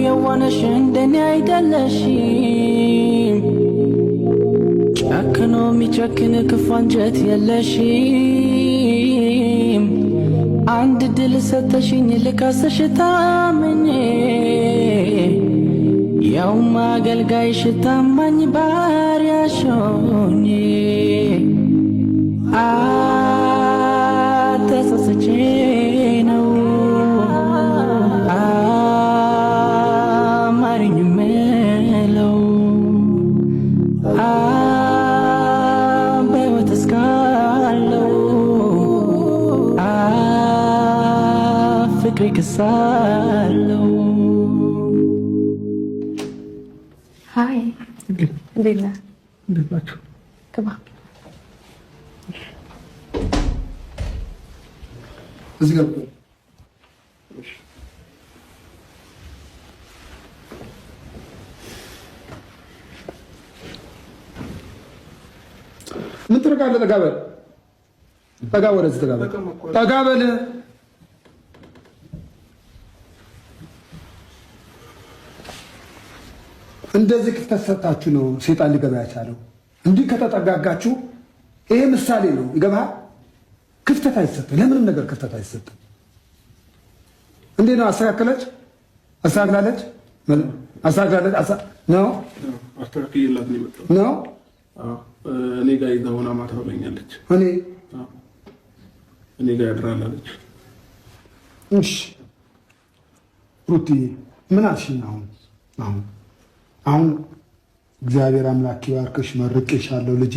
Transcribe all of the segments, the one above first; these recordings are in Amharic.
የዋነሽ እንደኔ አይደለሽም። ጨክኖ የሚጨክን ክፉ አንጀት የለሽም። አንድ ድል ሰተሽኝ ልካስሽ ታምኜ ያውም አገልጋይሽ ታማኝ ባሪያሽ ሆኜ ተጸጽቼ ነው አማርኝ ምለው በሕይወት እስካለው ፍቅሬ ክሳለው። Hi፣ እንዴት ነህ? እንዴት ናችሁ? ግባ። እዚህ ጋር ምን ትርቃለህ? ጠጋ በል፣ ጠጋ ወደዚህ ጠጋ በል፣ ጠጋ በል። እንደዚህ ክፍተት ሰጣችሁ ነው ሴጣን ሊገባ ያቻለው። እንዲህ ከተጠጋጋችሁ ይሄ ምሳሌ ነው። ይገባሃል? ክፍተት አይሰጥም፣ ለምንም ነገር ክፍተት አይሰጥም። እንዴት ነው? አስተካከለች? አስተካክላለች? አስተካክላለች ነው አስተካክዬላት ነው የመጣሁት። ነው እኔ ጋር ይዛ ሆና ማታ ብላኛለች። እኔ እኔ ጋር ያድራል አለች። እሺ ሩትዬ ምን አልሽኝ? አሁን አሁን አሁን እግዚአብሔር አምላክ ይባርክሽ፣ መርቄሻለሁ ልጄ፣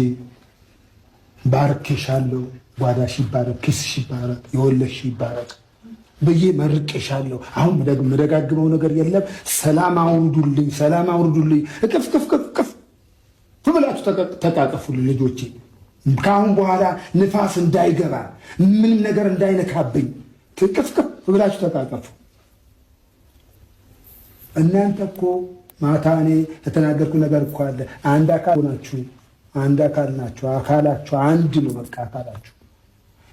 ባርኬሻለሁ። ጓዳሽ ይባረክ፣ ኪስሽ ይባረክ፣ የወለድሽ ይባረክ ብዬ መርቄሻለሁ። አሁን መደጋግመው ነገር የለም። ሰላም አውርዱልኝ፣ ሰላም አውርዱልኝ። እቅፍ ቅፍ ቅፍ ቅፍ ብላችሁ ተቃቀፉልኝ ልጆቼ። ከአሁን በኋላ ንፋስ እንዳይገባ ምንም ነገር እንዳይነካብኝ ቅፍ ቅፍ ብላችሁ ተቃቀፉ። እናንተ እኮ ማታ እኔ የተናገርኩ ነገር እኮ አለ። አንድ አካል ናችሁ፣ አንድ አካል ናችሁ። አካላችሁ አንድ ነው። በቃ አካላችሁ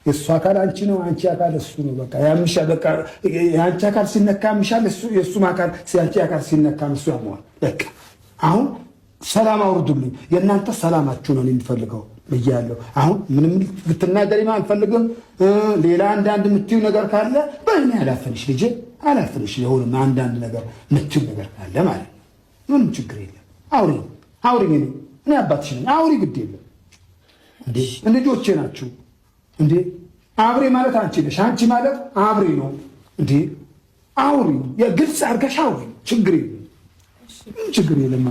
የእሱ አካል አንቺ ነው፣ አንቺ አካል እሱ ነው። በቃ ያምሻል። በቃ የአንቺ አካል ሲነካ ያምሻል፣ የእሱም አካል የአንቺ አካል ሲነካ እሱ ያመዋል። በቃ አሁን ሰላም አውርዱልኝ። የእናንተ ሰላማችሁ ነው የሚፈልገው ብያለሁ። አሁን ምንም ልትናገሪም አልፈልግም። ሌላ አንዳንድ የምትዩ ነገር ካለ በእኔ አላፍንሽ ልጄ፣ አላፍንሽ። የሆነ አንዳንድ ነገር የምትዩ ነገር ካለ ማለት ነው። ምንም ችግር የለም። አውሪ አውሪ፣ እኔ አባትሽ ነኝ። አውሪ፣ ግድ የለም። እንዴ ልጆቼ ናችሁ እንዴ። አብሬ ማለት አንቺ ነሽ፣ አንቺ ማለት አብሬ ነው። እንዴ አውሪ፣ የግልጽ አድርገሽ አውሪ። ችግር የለም፣ ችግር የለም።